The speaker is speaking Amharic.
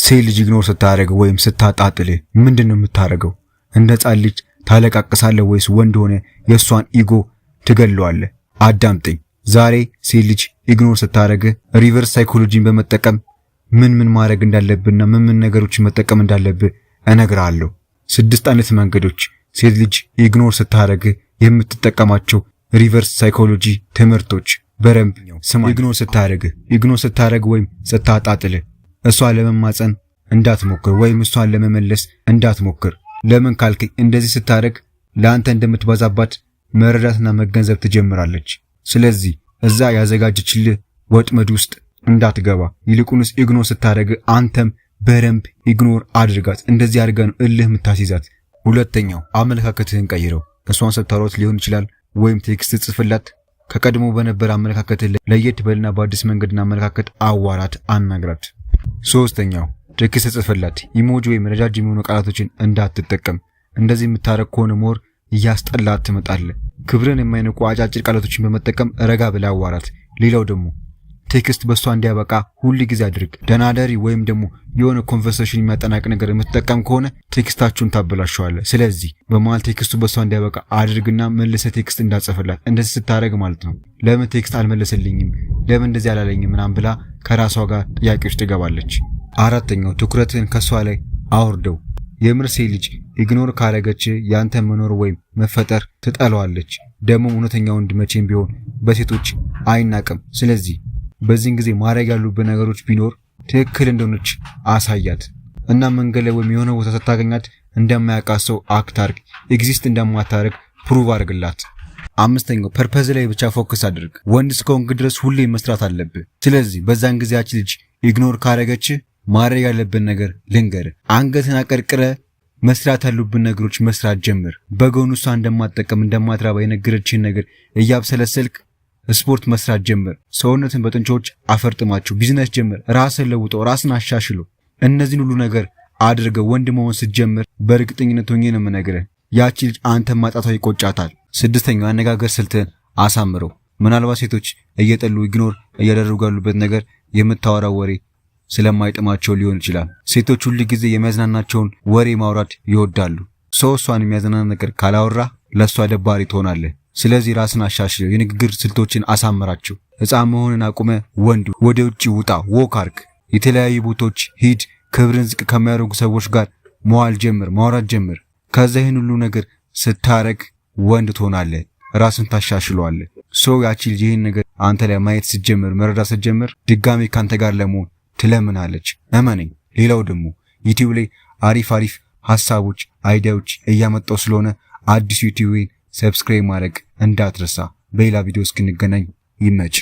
ሴት ልጅ ignore ስታደርግ ወይም ስታጣጥልህ ምንድን ነው የምታደርገው? እንደ ሕፃን ልጅ ታለቃቅሳለህ ወይስ ወንድ ሆነህ የእሷን ego ትገለዋለህ? አዳምጠኝ። ዛሬ ሴት ልጅ ignore ስታደርግ reverse psychology ን በመጠቀም ምን ምን ማድረግ እንዳለብህና ምን ምን ነገሮችን መጠቀም እንዳለብህ እነግርሃለሁ። ስድስት አይነት መንገዶች ሴት ልጅ ignore ስታደርግ የምትጠቀማቸው reverse psychology ትምህርቶች በደንብ ስማ። Ignore ስታደርግ ወይም ስታጣጥልህ እሷን ለመማፀን እንዳትሞክር ወይም እሷን ለመመለስ እንዳትሞክር። ለምን ካልከኝ እንደዚህ ስታደርግ ለአንተ እንደምትበዛባት መረዳትና መገንዘብ ትጀምራለች። ስለዚህ እዛ ያዘጋጀችልህ ወጥመድ ውስጥ እንዳትገባ፣ ይልቁንስ ignore ስታደርግ አንተም በደንብ ignore አድርጋት። እንደዚህ አድርገህ ነው እልህ የምታስይዛት። ሁለተኛው፣ አመለካከትህን ቀይረው። እሷን ስታወራት ሊሆን ይችላል ወይም text ጽፍላት፣ ከቀድሞ በነበረ አመለካከትህ ለየት በልና በአዲስ መንገድና አመለካከት አዋራት፣ አናግራት። ሶስተኛው፣ text ጽፍላት emoji ወይም ረጃጅም የሆኑ ቃላቶችን እንዳትጠቀም። እንደዚህ የምታረግ ከሆነ more እያስጠላት ትመጣለህ። ክብርን የማይነኩ አጫጭር ቃላቶችን በመጠቀም ረጋ ብለህ አዋራት። ሌላው ደግሞ text በእሷ እንዲያበቃ ሁል ጊዜ አድርግ። ደና እደሪ ወይም ደግሞ የሆነ conversation የሚያጠናቅቅ ነገር የምትጠቀም ከሆነ text ኣችሁን ታበላሸዋለህ። ስለዚህ በመሀል text ኡ በእሷ እንዲያበቃ አድርግና መልሰህ text እንዳትጽፍላት። እንደዚህ ስታደርግ ማለት ነው ለምን text አልመለሰልኝም፣ ለምን እንደዚህ አላለኝም ምናምን ብላ ከራሷ ጋር ጥያቄ ውስጥ ትገባለች። አራተኛው፣ ትኩረትህን ከሷ ላይ አውርደው። የምር ሴት ልጅ ignore ካረገች ያንተ መኖር ወይም መፈጠር ትጠላዋለች። ደግሞም እውነተኛ ወንድ መቼም ቢሆን በሴቶች አይናቅም። ስለዚህ በዚህን ጊዜ ማድረግ ያሉብህ ነገሮች ቢኖር ትክክል እንደሆነች አሳያት እና መንገድ ላይ ወይም የሆነ ቦታ ስታገኛት እንደማያውቃት ሰው act አርግ፣ exist እንደማታደርግ prove አድርግላት። አምስተኛው፣ purpose ላይ ብቻ focus አድርግ። ወንድ እስከሆንክ ድረስ ሁሌ መስራት አለብህ። ስለዚህ በዛን ጊዜ ያቺ ልጅ ignore ካረገች ማድረግ ያለብን ነገር ልንገርህ። አንገትህን አቀርቅረህ መስራት ያሉብን ነገሮች መስራት ጀምር። በጎኑ እሷ እንደማትጠቅም፣ እንደማትረባ የነገረችህን ነገር እያብሰለሰልክ ስፖርት መስራት ጀምር። ሰውነትህን በጡንቻዎች አፈርጥማቸው። ቢዝነስ ጀምር። ራስህን ለውጠው፣ ራስህን አሻሽለው። እነዚህን ሁሉ ነገር አድርገህ ወንድ መሆን ስትጀምር በእርግጠኝነት ሆኜ ነው የምነግርህ፣ ያቺ ልጅ አንተን ማጣቷ ይቆጫታል። ስድስተኛው፣ የአነጋገር ስልትህን አሳምረው። ምናልባት ሴቶች እየጠሉ ignore እያደረጉ ያሉበት ነገር የምታወራው ወሬ ስለማይጥማቸው ሊሆን ይችላል። ሴቶች ሁል ጊዜ የሚያዝናናቸውን ወሬ ማውራት ይወዳሉ። ሰው እሷን የሚያዝናና ነገር ካላወራ ለእሷ ደባሪ ትሆናለህ። ስለዚህ ራስህን አሻሽለው፣ የንግግር ስልቶችን አሳምራቸው። ሕፃን መሆንን አቁመህ ወንድ ወደ ውጭ ውጣ፣ walk አርግ፣ የተለያዩ ቦታዎች ሂድ። ክብርን ዝቅ ከሚያደርጉ ሰዎች ጋር መዋል ጀምር፣ ማውራት ጀምር። ከዛ ይህን ሁሉ ነገር ስታረግ ወንድ ትሆናለህ፣ ራስህን ታሻሽለዋለህ። So ያቺ ልጅ ይህን ነገር አንተ ላይ ማየት ስትጀምር፣ መረዳት ስትጀምር ድጋሚ ካንተ ጋር ለመሆን ትለምናለች። እመነኝ። ሌላው ደግሞ YouTube ላይ አሪፍ አሪፍ ሀሳቦች፣ idea ዎች እያመጣው ስለሆነ አዲሱ YouTube subscribe ማድረግ እንዳትረሳ። በሌላ ቪዲዮ እስክንገናኝ ይመች።